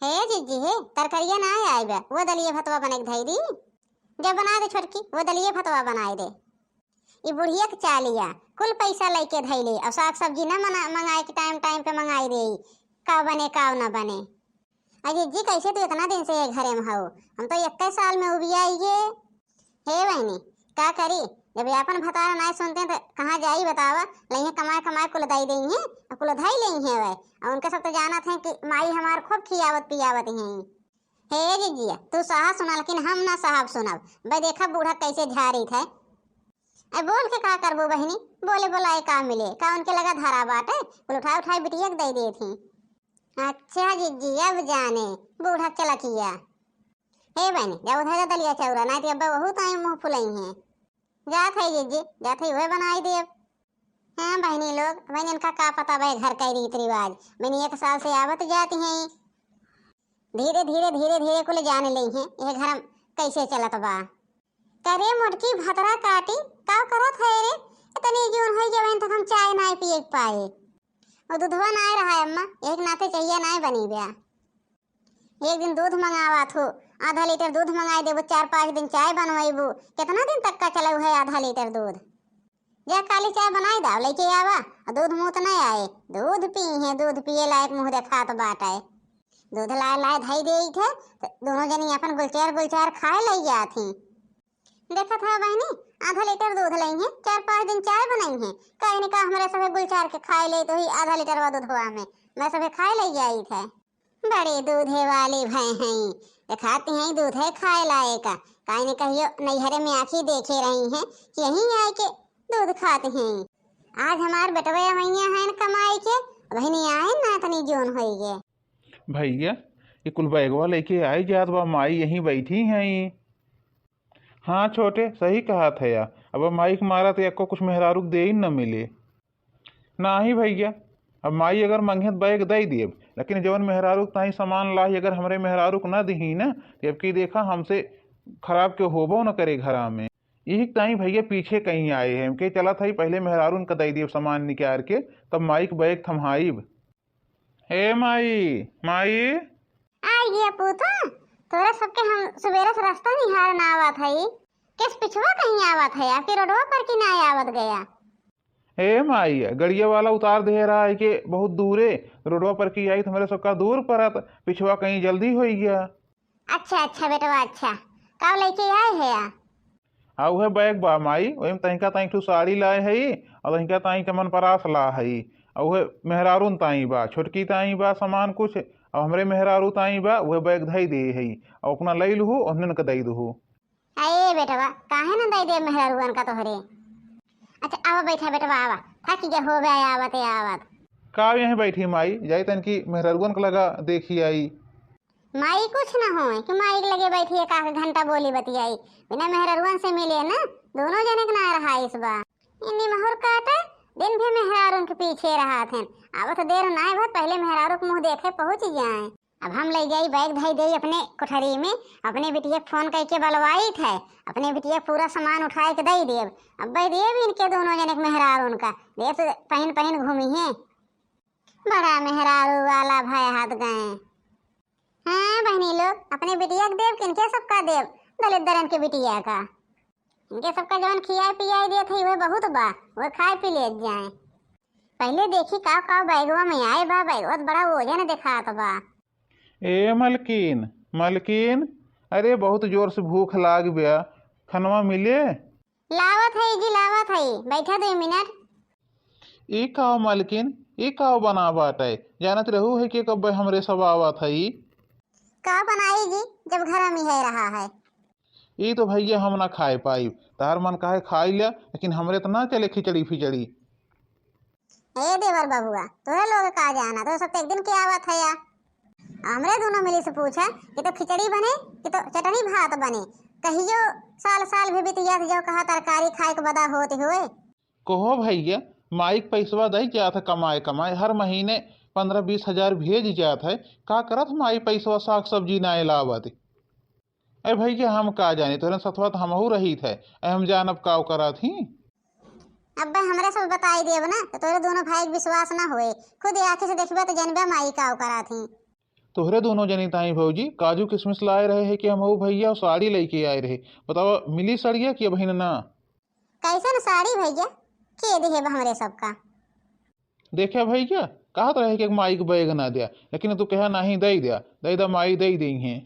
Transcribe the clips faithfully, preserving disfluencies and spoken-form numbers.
हे जिज्जी हे, तरकरिया ना आइबे, वो दलिये भतवा बने के धई दी। जब बनाए दे छोटकी, वो दलिये भतवा बनाए दे। ई बुढ़िया के चालिया, कुल पैसा लइके धइले, और साग सब्जी ना मना-, मंगाए के टाइम टाइम पे मंगाई दे, का बने का ना बने। अरे जिज्जी, कैसे तू इतना दिन से ये घरे में हो? हम तो इक्कीस साल में उबिया आइए। हे बहनी, का करी, जब ये अपन भतार नाय सुनते हैं तो कहाँ जाई बतावा? लइहे कमाए कमाए कुल दई देइहे, और कुल धई लेइहे वै। और उनके सब तो जानत हैं कि माई हमार खूब खियावत पियावत हैं। हे जिज्जिया, तू सहा सुना, लेकिन हम ना साहब सुनब। बे देखा बूढ़ा कैसे झारित है। ए, बोल के का करबो बहिनी? बोले बोलाए का मिले? का उनके लगा धरा बाटे? कुल उठाए उठाए बिटिया के दे देत ही। अच्छा जिज्जी, अब जाने बूढ़ा चलकिया। हे बहिनी, जा उधर जा दलिया चौरा, नाहीं तो अब्बा बहुत आई मुँह फुलइहे। जात है जिज्जी, जात है, वह बनाई देब। हाँ बहिनी लोग, बहिनी इनका का पता बे घर का रीत रिवाज। बहिनी एक साल से आवत जाती हैं। धीरे धीरे धीरे धीरे कुल जान लेइहे, ये घर कैसे चलत बा। करे मोटकी भतरा काटी, का करत है रे? इतनी जून होई गया, बहिन तक हम चाय नाय पिए के पाए। वो दूधवा नाय रहा है अम्मा, एक नाते चाहिए नाय बनी बा। एक दिन दूध मंगावा थू, आधा लीटर दूध मंगाई देबू, चार पाँच दिन चाय बनवाईबू। कितना दिन तक का चलऊ है आधा लीटर दूध? जा काली चाय बनाई दाव, लेके आवा। और दूध मूत नहीं आए, दूध पी है, दूध पिए लायक मुँह देखात बाटे। दूध लाए लाए धई देई थे, तो दोनों जनी अपन गुलचार गुलचार खाए लई जात ही। देखत है बहिनी, आधा लीटर दूध लई है, चार पाँच दिन चाय बनाई है, कहीं का हमरे सभे गुलचार के खाए ले तो ही आधा लीटर वा दूधवा में मैं सभे खाए लई जाई थे। बड़े दूधे वाले भय हैं, देखाती हैं दूधे खाए लायक। काहे ने कहियो नैहरे में आँखी देखे रही हैं कि यहीं आए के दूध खाते हैं। आज हमार बेटवा मैया हैं कमाए के, वही नहीं आए ना इतनी जोन होई गे। भैया, ये कुल बैगवा लेके आए जात बा, माई यहीं बैठी हैं। हाँ छोटे, सही कहा था या, अब माई के मारा तो एको कुछ मेहरारू के देई न मिले। नाही भैया, अब माई अगर मंगे त बैग दई देब, लेकिन जवन मेहरारू के ताई सामान लाही अगर हमरे मेहरारू के ना दिही ना, तो अब की देखा हमसे खराब के होबो न करे घरा में। यही ताई भैया पीछे कहीं आए हैं, के चलत है पहले मेहरारू के दई देब सामान निकाल के, तब माई के बैग थम्हाइब। ए माई, माई। आई गया पूत, तोरा सबके हम सुबेरे से रास्ता निहार ना आवत हई। किस पिछुआ कहीं आवत है, आपके रोडवा पर की ना आवत गया? ए माई, गड़िया वाला उतार दे रहा है कि बहुत दूरे, रोडवा पर की आई तो हमरे सबका दूर परत, पिछुआ कहीं जल्दी होई गया। अच्छा, अच्छा बेटवा, अच्छा। का लेके आए है आ? आ उहे बैग बा माई, ओहिम तहिका ताई ठू साड़ी लाए हई, और तहिका ताई चमन परास ला हई, और उहे मेहरारून ताई बा, छोटकी ताई बा सामान कुछ, और हमरे मेहरारू ताई बा, उहे बैग धई दे हई, और अपना लई लुहू, उन्हन के दई दुहू। अरे बेटवा, काहे न दई दे मेहरारुअन का तोहरे? अच्छा, आवा बैठा बेटवा, आवा, थक गया हो बे आवत आवत। का यहीं बैठी माई, जाई तनकी मेहरारुअन के लगा देखी आई। माई कुछ न होए कि माई के लगे बैठी एक आध घंटा बोली बतियाई, बिना मेहरारुअन से मिले ना, दोनों जने के ना रहा इस बा। इन्नी महुर काटे, दिन भी मेहरारुन के पीछे रहा थे। अब तो देर नाय भत, पहले मेहरारू के मुँह देखे पहुँच जाए। अब हम ले जाई बैग धई देई अपने कोठरी में, अपने बिटिया के फोन करके बलवाई थे, अपने बिटिया के पूरा सामान उठाए के दई देब। अब दे देब इनके दोनों जने के मेहरारुन का, देब तो पहिन पहिन घूमी है। बड़ा मेहरारू वाला भय हाथ गए। हाँ बहनी लोग, अपने बिटिया के देब, किनके सबका देब, दलिद्दरन के बिटिया का। इनके सबका जवन खियाए पियाए देत हई, वह बहुत बा, वह खाए पी लेत जाए। पहले देखी का का बैगवा में आए बा, बैगवा तो बड़ा वजन देखात बा। ए मलकिन, मलकिन, अरे बहुत जोर से भूख लाग बा, खनवा मिले? लावत हई जी, लावत हई, बैठा दो मिनट। ई का मलकिन, ई का बना बाटे? जानत रहू है कि कब्बे हमरे सब आवत हई। का बनाई जी, जब घर में है रहा है। ई तो भैया हम ना खाए पाई, तार मन काहे खाई लिया, लेकिन हमरे तो ना चले खिचड़ी फिचड़ी। ए देवर बबुआ, तोहरे लोग का जाना, तो सब तो एक दिन के आवत है या। हमरे दोनों मिली से पूछा कि तो खिचड़ी बने कि तो चटनी भात बने। कहियो साल साल भी बीत जात जो कहा तरकारी खाए के बदा होत होए। कहो भैया, माई के पैसवा दई जात है कमाए कमाए, हर महीने पन्द्रह बीस हजार भेज जात है, का करत माई पैसवा साग सब्जी ना लावत? ए भैया, हम का जानी, तोहरे सथवा तो हमहू रहित है, ए हम जानब का करत ही। अब्बे हमरे सब बताई देब ना, तो तोरे दोनों भाई के विश्वास ना होए, खुद आँखी से देखबे तो जानबे माई का करत ही। तोहरे दोनों जनी ताई भौजी काजू किशमिश लाए रहे हैं कि हम हऊ भैया साड़ी लइके आए रहे। बतावा, मिली सड़िया कि अबहिन ना? कैसन साड़ी भैया? के देहे बा हमरे सबका? देखे भैया, कहत रहे कि माई के बैग ना द्या, लेकिन तू कहा नाही दे द्या, दे द्या, माई दे दी है।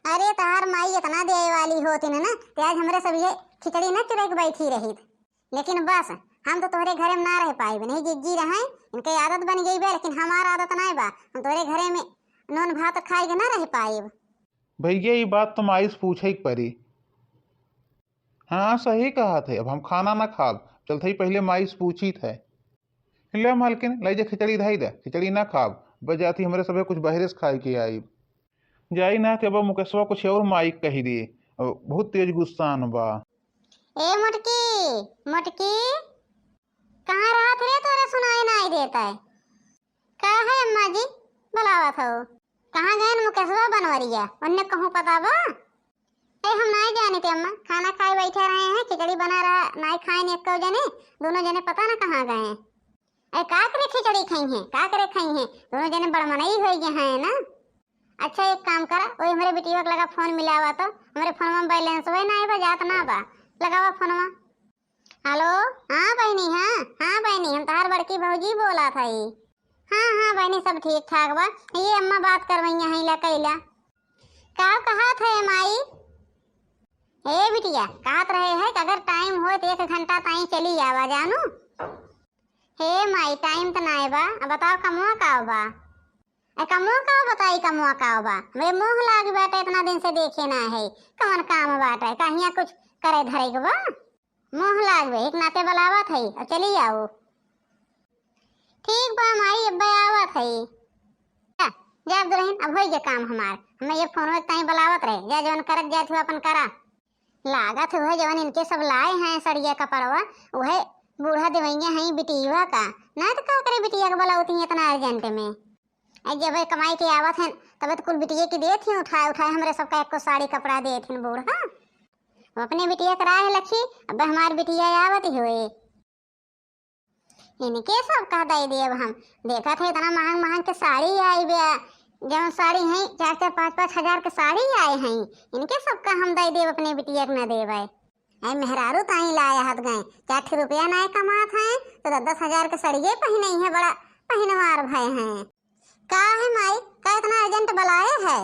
अरे तहार माई इतना देवे वाली होती ना, ते आज हमरे सब ये खिचड़ी न चुरा के बैठी रहित। लेकिन बस, हम तो तोहरे घरे में ना रह पाइब, नहीं जिज्जी रहे, इनके आदत बन गई बा, लेकिन हमार आदत ना बा, हम तोहरे घरे में नून भात खाए के ना रह पाइब। भैया, ये बात तो माई से पूछे के पड़ी। हाँ, सही कहत है, अब हम खाना ना खाब, चलत ही पहले माई से पूछित है। ले मालकिन, ले जा खिचड़ी धई दे, खिचड़ी ना खाब, बस जाती हमरे सबे कुछ बहरे से खाए के आई। जाई ना कि अब मुकेशवा कुछ और माई के कही दी, अब बहुत तेज गुस्सान बा। ए मोटकी, मोटकी, कहाँ रहत रे, तोरे सुनाई नाई देत है? का है अम्मा जी, बुलावत हो? कहाँ गए मुकेशवा बनवरिया, उन्ने कहूँ पता बा? ए, हम नाई जानी थे अम्मा, खाना खाए बैठे रहे हैं, खिचड़ी बना रहा, नाई खाए नी एक्को जने, दोनों जने पता ना कहाँ गए। ए, का करे खिचड़ी खाई हैं, का करे खाई हैं, दोनों जने बड़मनई हो गए हैं ना। अच्छा, एक काम करा, वही हमरे बिटिया के लगा फोन मिलावा तो, हमरे फोनवा में बैलेंस हुए ना बा, जात ना बा, लगावा फोनवा। हेलो, हाँ बहनी, हाँ, हाँ बहनी, हम तहार बड़की भौजी बोला था। हाँ, हाँ बहनी, सब ठीक ठाक बा। ये अम्मा बात करवैया हैं, ला कैला। का कहत है माई? ए बिटिया, कहत रहे है कि अगर टाइम होए तो एक घंटा ताई चली आवा जानू। हे माई, टाइम तो नाय बा, अब बताओ कमुआ का बा? ए कमुआ का बताई, कमुआ का बा? हमरे मोह लाग बाटे, इतना दिन से देखे ना है, कौन काम बाटे, कहिया कुछ करे धरे के बा? मोह लाग बे, एक नाते बुलावत है, अब चली आओ। ठीक बा माई, अब्बे आवत है। जा, जा दुल्हन, अब होई गया काम हमार। हमें ये फोन ताई बुलावत रहे, जा जवन करत जात हो अपन करा। लागत हुए जवन इनके सब लाए हैं सड़िया कपड़वा, वह बूढ़ा देवैया हैं बिटिया का। ना तो का करे बिटिया के बुलावती हैं इतना अर्जेंट में। ए, जब ये कमाई के आवत हैं, तब तो कुल बिटिया की देत ही उठाए उठाए, हमरे सबका एको साड़ी कपड़ा देत हैं बूढ़ा। वो अपने बिटिया के राह लखी, अब हमार बिटिया आवत ही होए। इनके सब का दे देब हम। देखत है इतना महंग महंग के साड़ी आई बे, जौन साड़ी हैं चार चार पाँच पाँच हजार के साड़ी आए हैं, इनके सब का हम दे देब, अपने बिटिया के न देबे। ऐ मेहरारू ताई लाए हाथ गए, चार ठे रुपया नाय कमात हैं, तो दस दस हजार के सड़िये पहिने हैं, बड़ा पहिनवार भय हैं। का है माई, का इतना अर्जेंट बुलाए है?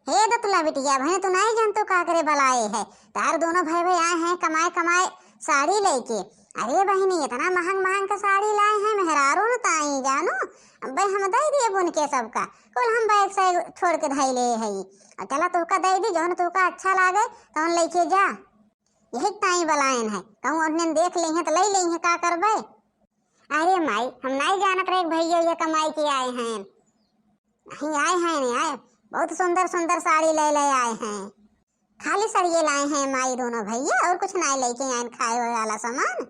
हे दतुला बिटिया, भैया तू नाई जानतो का करे बुलाए है। तार दोनों भाई भाई आए हैं कमाए कमाए साड़ी लेके। अरे बहिनी, इतना महंग महंग का साड़ी लाए हैं मेहरारू न ताई जानू। अब्बे हम दे दिए बुन के सबका, कुल हम बैग से छोड़ के धई ले है। और चला तोहका दे दी, जौन तोहका अच्छा लागे तौन लेके जा। यही ताई बलायन है, कहूँ उन्हें देख लेइहें तो ले लेइहें, का करबे? अरे माई, हम नाई जानत रहे कि भैया ये कमाई के आए हैं। नहीं आए हैं, नहीं आए, बहुत सुंदर सुंदर साड़ी ले ले आए हैं। खाली सड़िये लाए हैं माई दोनों भैया, और कुछ नाई लेके आए खाए वाला सामान।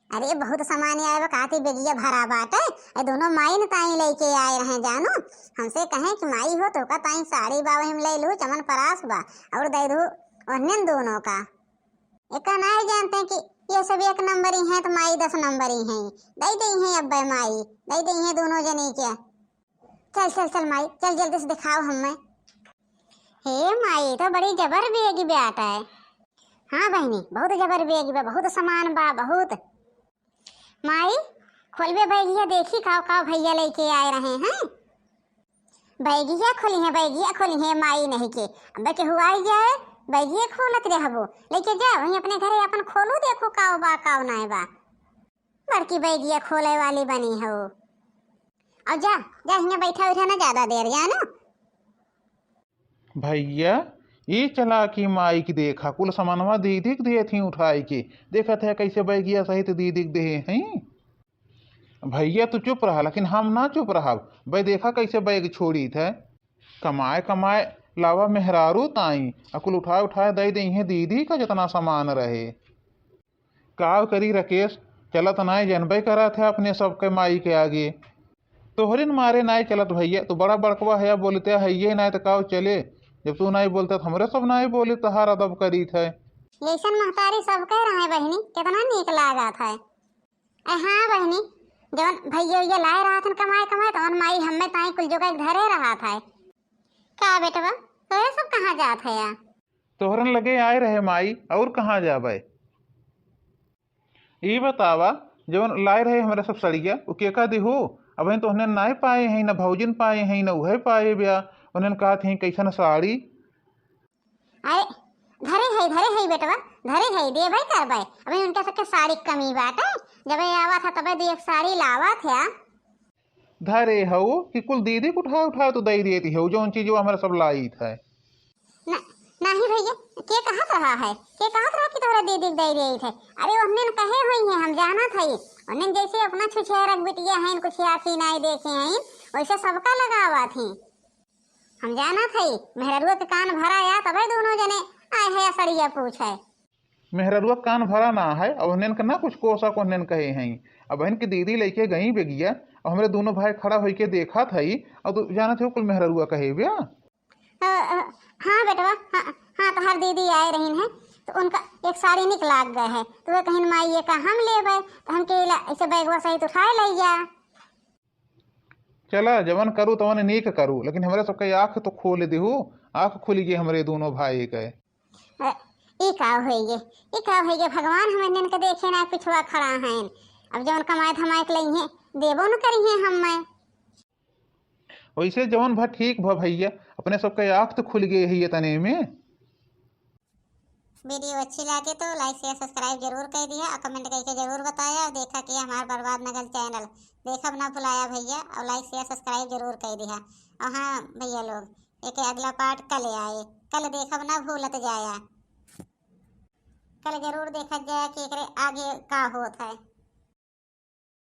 अरे बहुत सामान आए बा, काती बेगिया भरा बाटे। ए दोनों माई न ताई लेके आए रहे जानू, हमसे कहे कि माई हो तोका ताई साड़ी बा, वही में ले लू, चमन परास बा, और दे दू ओहने दोनों का। एका नाई जानते कि ये सब एक नंबरी हैं तो माई दस नंबरी हैं। दे दे हैं अब्बे माई, दे दे हैं दोनों जने के। चल चल चल माई, चल जल्दी से दिखाओ हमें। हे माई, तो बड़ी जबर बेगी बाटे। हाँ बहिनी, बहुत जबर बेगी बा, बहुत सामान बा, बहुत। माई, खोलबे बैगिया, देखी काव काव भैया लेके आए रहे हैं। बैगिया खोली है, बैगिया खोली है, माई नहीं के। अब के हुआ ही जाए, बैगिया खोलत रहबो। लेके जा, वहीं अपने घरे अपन खोलू, देखू काव बा, काव नाय बा। बड़की बैगिया खोले वाली बनी हो। और जा, जा, हियाँ बैठा उठा ना ज्यादा देर, जानो। भैया, ई चालाकी माई की देखा, कुल सामानवा दीदी के देत ही उठाई के। देखत है कैसे बैगिया सहित दीदी के देहे हैं। भैया, तू चुप रहा, लेकिन हम ना चुप रहब। बे, देखा कैसे बैग छोड़ीत है। कमाए, कमाए लावा मेहरारू ताई, आ कुल उठाए, उठाए दे देइहें दीदी का जितना सामान रहे। का करी राकेश, चलत नाई, जनबे करत है अपने सबके माई के आगे। तोहरे न मारे नाई चलत भैया, तू बड़ा बड़कवा है, बोलते है ये नाई तो का चले। जब तू नाई बोलता तो हमरे सब नाई बोली, तोहार अदब करीत है। ऐसन महतारी सबके रहे बहिनी, कितना नीक लागत है। ए हाँ बहिनी, जवन भइया उइया लाए रहत हन कमाए कमाए, तवन माई हम्मे ताई कुल जोगाइ के धरे रहत है। का बेटवा, तोहरे सब कहाँ जात है या? तोहरन लगे आए रहे माई, और कहाँ जाबे? ई बतावा, जवन लाए रहे हमरा सब सड़िया, उ केका दिहो? अबहिन तो ओहने नाय पाए हैं, न भौजिन पाए हैं, न उहे पाए ब्या। ओहने कहत हैं, "कैसन साड़ी?" अरे, धरे है, धरे है बेटवा, धरे है, देबे करबे। अबे उनके सबके साड़ी के कमी बाटे, जबे आवत है तबे दू एक साड़ी लावत है। धरे हऊ कि कुल दीदी के उठा उठा तो दे देती हऊ, जौन चीज वो हमरा सब लाइत है। न-, नहीं भइया, के कहत रहा है? के कहत रहा कि तोहरा दीदी के दे देइत है? अरे, ओहने न कहे होई हैं, हम जानत हई। ओहने जैसे अपना छुछेरक बिटिया हैं, कुछ आँखी नाई देखे हैं, वैसे सबका लगावत हैं। हम जानत हई, मेहररुआ के कान भरा या, तबे दोनों जने आए है सड़िया पूछे। मेहररुआ के कान भरा ना है, अब ओहने के ना कुछ कोसा को ओहने कहे हैं। अब बहन की दीदी लेके गई बेगिया, अब हमरे दोनों भाई खड़ा होइके देखत हई, अब तू जानत हो कुल मेहररुआ कहे ब्या। अ, अ, हाँ बेटवा, हाँ, हाँ, तोहार दीदी आए रहीन है, तो उनका एक साड़ी निक लाग गए है, तो वे कहिन, "माई, ये का हम लेबे?" तो हम कहिला, "ऐसे बैगवा सहित उठाए लइया।" चला, जवन करू तवन नीक करू, लेकिन हमरे सबके आँख तो खोल दिहू, आँख खुल गई हमरे दोनों भाई के। अ, ई का होइगे, ई का होइगे भगवान, हम इन्हन के देखे ना पिछुआ खड़ा हैं। अब जवन कमाए धमाए के लइहें, देबो न करिहें हम्मे। वैसे जवन भा ठीक भा भइया, अपने सबके आँख तो खुल गए है ये तने में। वीडियो अच्छी लागे तो like, share, subscribe जरूर कर दिया और comment करके जरूर बताया। और देखा कि हमार बर्बाद नगल channel देखब ना भुलाया भइया, और like, share, subscribe जरूर कर दिया। और हाँ भइया लोग, एक अगला part कल आए, कल देखब ना भूलत जाया, कल जरूर देखत जाया कि एकरे आगे का होत है।